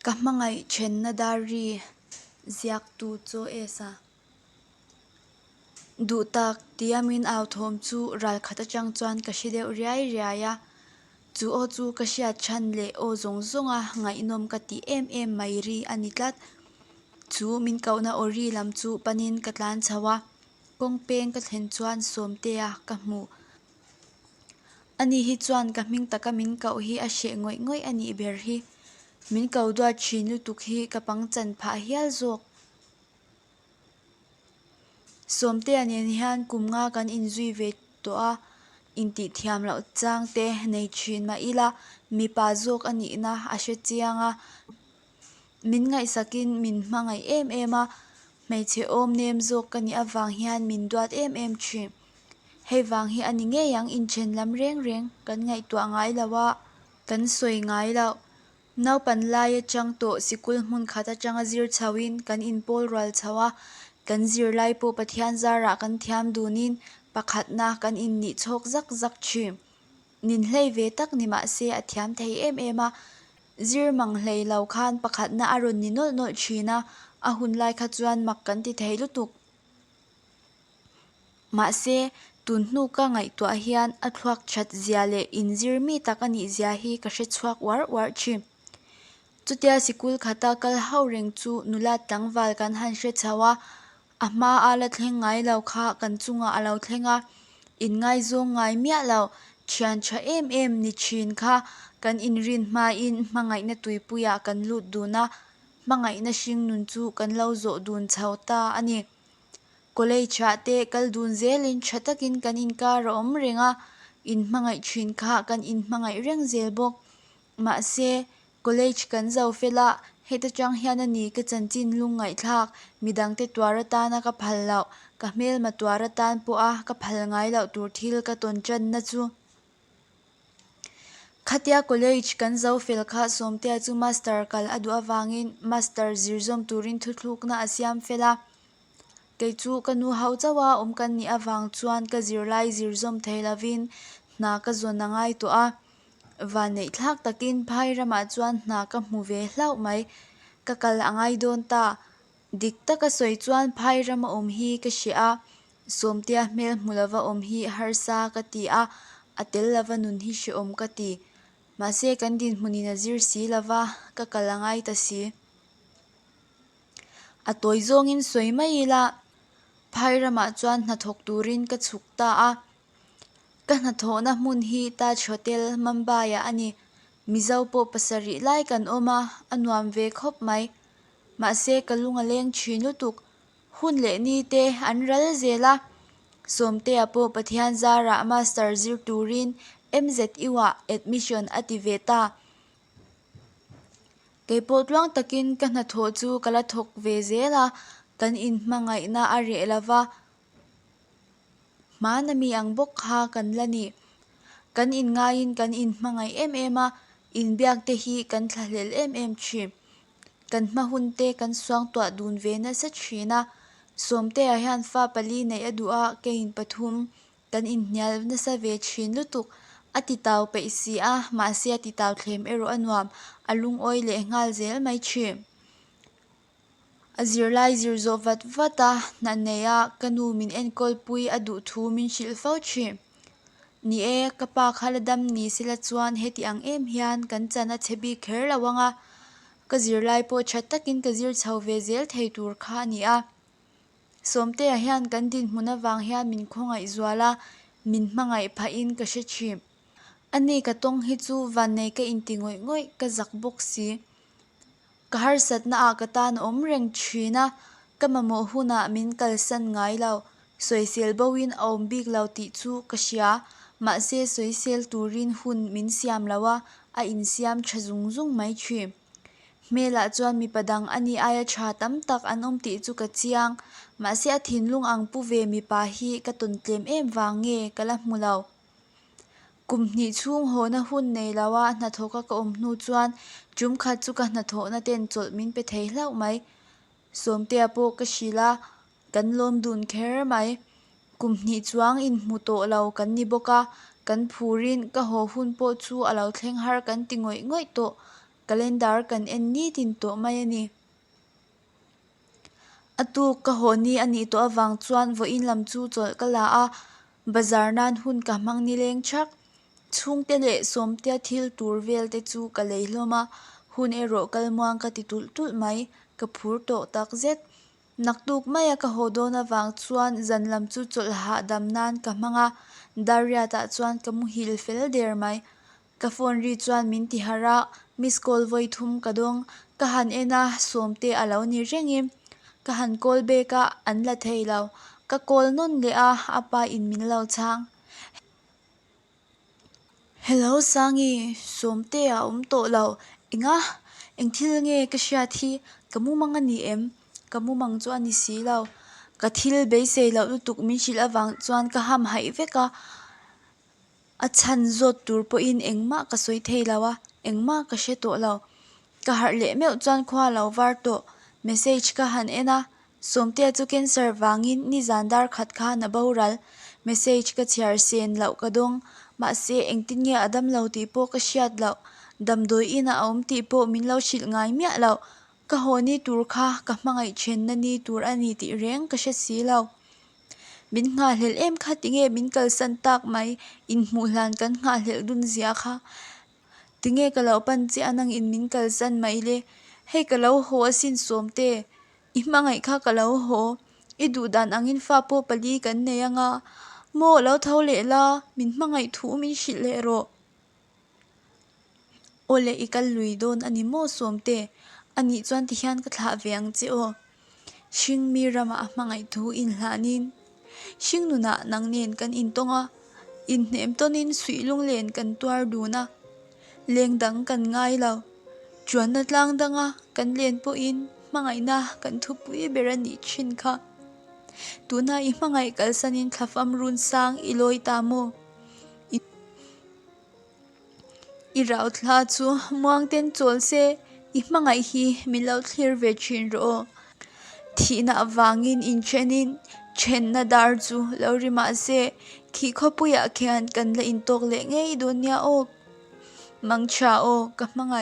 Ka hmangaih thenna dar ri ziaktu chaw es a duh tak tia min au thawm chu ral khat atang chuan ka hre deuh riai riai a, chu aw chu ka hriat chhan leh aw zawng zawng a ngaihnawm ka tih em em mai ri a ni tlat. Chu min kohna aw ri lam chu panin ka tlan chho a, kawng peng ka thlen chuan Sawmtea ka hmu. Ani hi chuan ka hming taka min koh hi a hreh ngawih ngawih a nih ber hi. Min ko duat thin lutuk hi ka pangchan phah hial zawk. Sawmtea nen hian kum nga kan inzui ve tawh a, intih thiam loh chang te nei thin mah ila mipa zawk a nihna a hre chiang a. Min ngaihsakin min hmangaih em em a, hmeichhe awm nem zawk ka nih avang hian min duat em em thin. Hei vang hi a ni ngei ang inthen lam reng reng kan ngaihtuah ngai lo a, kan sawi ngai lo. Naupan lai atang tawh sikul hmun khat atanga zir chhoin kan inpawl rual chho a, kan zirlai pawh Pathian zarah kan thiam dunin pakhatna kan innih chhawk zak zak thin. Nin hlei ve tak ni mah se a thiam thei em em a, zir mang hlei lo khan pakhatna a rawn ni nawlh nawlh thin a, a hun lai kha chuan mak kan ti thei lutuk. Mahse, tun hnu ka ngaihtuah hian a thluak that zia leh inzir mi tak a nih zia hi ka hre chhuak uar uar thin. Chutia sikul khata kal ho reng chu nula tlangval kan han hre chho a, a hma a la thleng ngai lo kha kan chungah a lo thleng a, inngaizawng ngai miah lo, thian tha em em ni thin kha kan inrin hmain hmangaihna tuipuiah kan lut dun a, hmangaihna hringnun chu kan lo zawh dun chho ta a ni. College ah te kal dun zelin tha takin kan inkar a awm reng a, inhmangaih thin kha kan inhmangaih reng zel bawk. Mahse, college kan zo fel a, heta tang hian a ni ka chanchin lungngaihthlak, midangte tuar atana ka phal loh, ka hmelma tuar atan pawha ka phal ngai loh tur thil ka tawn tanna chu. Khatia college kan zo fel kha Sawmtea chu master kal a duh avangin master zir zawm turin thuthlukna a siam fel a. Kei chu ka nu ho chauh a awm kan nih avang chuan ka zirlai zir zawm thei lovin hna ka zawn a ngai tawh a. Vanneih thlak takin phai ramah chuan hna ka hmu ve hlauh mai. Ka kal a ngai dawn ta. Dik taka sawi chuan phai rama awm hi ka hria a, Sawmtea hmel hmu lova awm hi harsa ka ti a, a tel lova nun hi hrehawm ka ti. Mahse kan dinhmunin a zir si lova, ka kal a ngai ta si. A tawi zawngin sawi mai ila, phai ramah chuan hnathawk turin ka chhuk ta a. Ka hnathawhna hmun hi Taj Hotel, Mumbai-ah a ni. Mizo pawh pasarih lai kan awm a, a nuam ve khawp mai. Mahse ka lung a leng thin lutuk. Hun leh ni te an ral zel a. Sawmtea pawh Pathian zarah Master zir turin MZU ah admission a ti ve ta. Kei pawh tluang takin ka hnathawh chu ka la thawk ve zel a, kan inhmangaihna a reh lova. Hmana mi ang bawk kha kan la ni. Kan inngaiin kan inhmangaih em em a, inbiak te hi kan thlahlel em em thin. Kan hma hun te kan suangtuah dun ve nasa thin a, Sawmtea hian fa pali neih a duh a, keiin pathum kan inhnial nasa ve thin lutuk. A ti tau peih si a, mahse a ti tau thlem erawh a nuam, a lungawi leh nghal zel mai thin. A zirlai zir zawh vat vat a, hna nei a, ka nu min enkawl pui a duh thu min hrilh fo thin. Ni e, ka pa kha la dam ni sela chuan heti ang em hian kan chan a chhe bik kher lo ang a, ka zirlai pawh tha takin ka zir chho ve zel thei tur kha a ni a. Sawmtea hian kan dinhmun avang hian min khawngaih zual a, min hmangaih phahin ka hre thin. Ani ka tawng hi chu vannei ka inti ngawih ngawih, ka zak bawk si. Ka harsatna ah ka tan awm reng thin a, ka mamawh hunah min kalsan ngai lo. Sawisel bo in a awm bik lo tih chu ka hria, mahse sawisel turin hun min siam lo a, a insiam tha zung zung mai thin. Hmelah chuan mipa dang a ni aia tha tam tak an awm tih chu ka chiang, mahse a thinlung ang pu ve mipa hi ka tawn tlem em vang nge ka la hmu lo. Kum hnih chhung hawhna hun nei lo a hnathawka ka awm hnu chuan tum khat chu ka hnathawhna ten chawlh min pe thei hlauh mai. Sawmtea pawh ka hrilh a, kan lawm dun kher mai. Kum hnih chuang inhmu tawh lo kan ni bawk a, kan phurin ka haw hun pawh chu a lo thleng har kan ti ngawih ngawih tawh. Calendar kan en nitin tawh mai a ni. A tuk ka haw ni a nih tawh avang chuan vawiin lam chu chawlh ka la a, bazar nan hun ka hmang nileng thak. Chhungte leh Sawmtea thil tur vel te chu ka lei hlawm a, hun erawh kal muang ka ti tulh tulh mai, ka phur tawh tak zet. Naktuk maia ka haw dawn avang chuan zan lam chu chawlh hahdam nan ka hmang a, Dariat-ah chuan ka muhil fel der mai. Ka phone ri chuan min ti harh a, miss call vawi thum ka dawng. Ka han en a, Sawmte a lo ni rengin ka han call back a, an la thei lo. Ka call nawn leh a, a pa in min lo chhang. Hello Sangi, Sawmte a awm tawh lo. Enga? Eng thil nge ka hriat hi? Ka mumang a ni em? Ka mumang chu a ni si lo. Ka thil beisei loh lutuk min hrilh avang chuan ka hamhaih vek a. A chhan zawt tur pawhin engmah ka sawi thei lo a, engmah ka hre tawh lo. Ka harh leh meuh chuan khua a lo var tawh. Message ka han en a, Sawmtea chu cancer vangin nizan dar khat khan a boral. Message ka chhiar sen loh ka dawng. Mahse, engtin nge a dam lo tih pawh ka hriat loh. Damdawi inah a awm tih pawh min lo hrilh ngai miah loh. Ka haw ni tur kha ka hmangaih thenna ni tur a ni tih reng ka hre si lo. Min nghahhlelh em kha tinge min kalsan tak mai, inhmuh hlan kan nghahhlelh dun zia kha. Tinge ka lo pan che a nangin min kalsan mai le, hei ka lo haw asin Sawmte, i hmangaih kha ka lo haw, i duh dan angin fa pawh pali kan nei anga, maw lo tho leh la, min hmangaih thu min hrilh leh rawh. Aw le i kal lui dawn a ni maw Sawmte? A nih chuan tihian ka thlah ve ang che aw. Hringmi ramah a hmangaih thu inhlanin hringnunah nang nen kan intawng a, inhnem tawnin suih lunglen kan tuar dun a, leng dang kan ngai lo. Chuanna tlang danga kan len pawhin hmangaihna kan thupui ber a nih thin kha. Tuna i hmangaih kalsanin thlafam run sang i lawi ta maw? I rau thla chu muangten chawl se, i hmangaih hi min lo thlir ve thin rawh aw. Thihna avangin inthenin thenna dar chu lo ri mah se, khi khawpuiah khian kan la intawk leh ngei dawn nia aw. Mangtha aw, ka hmangaih.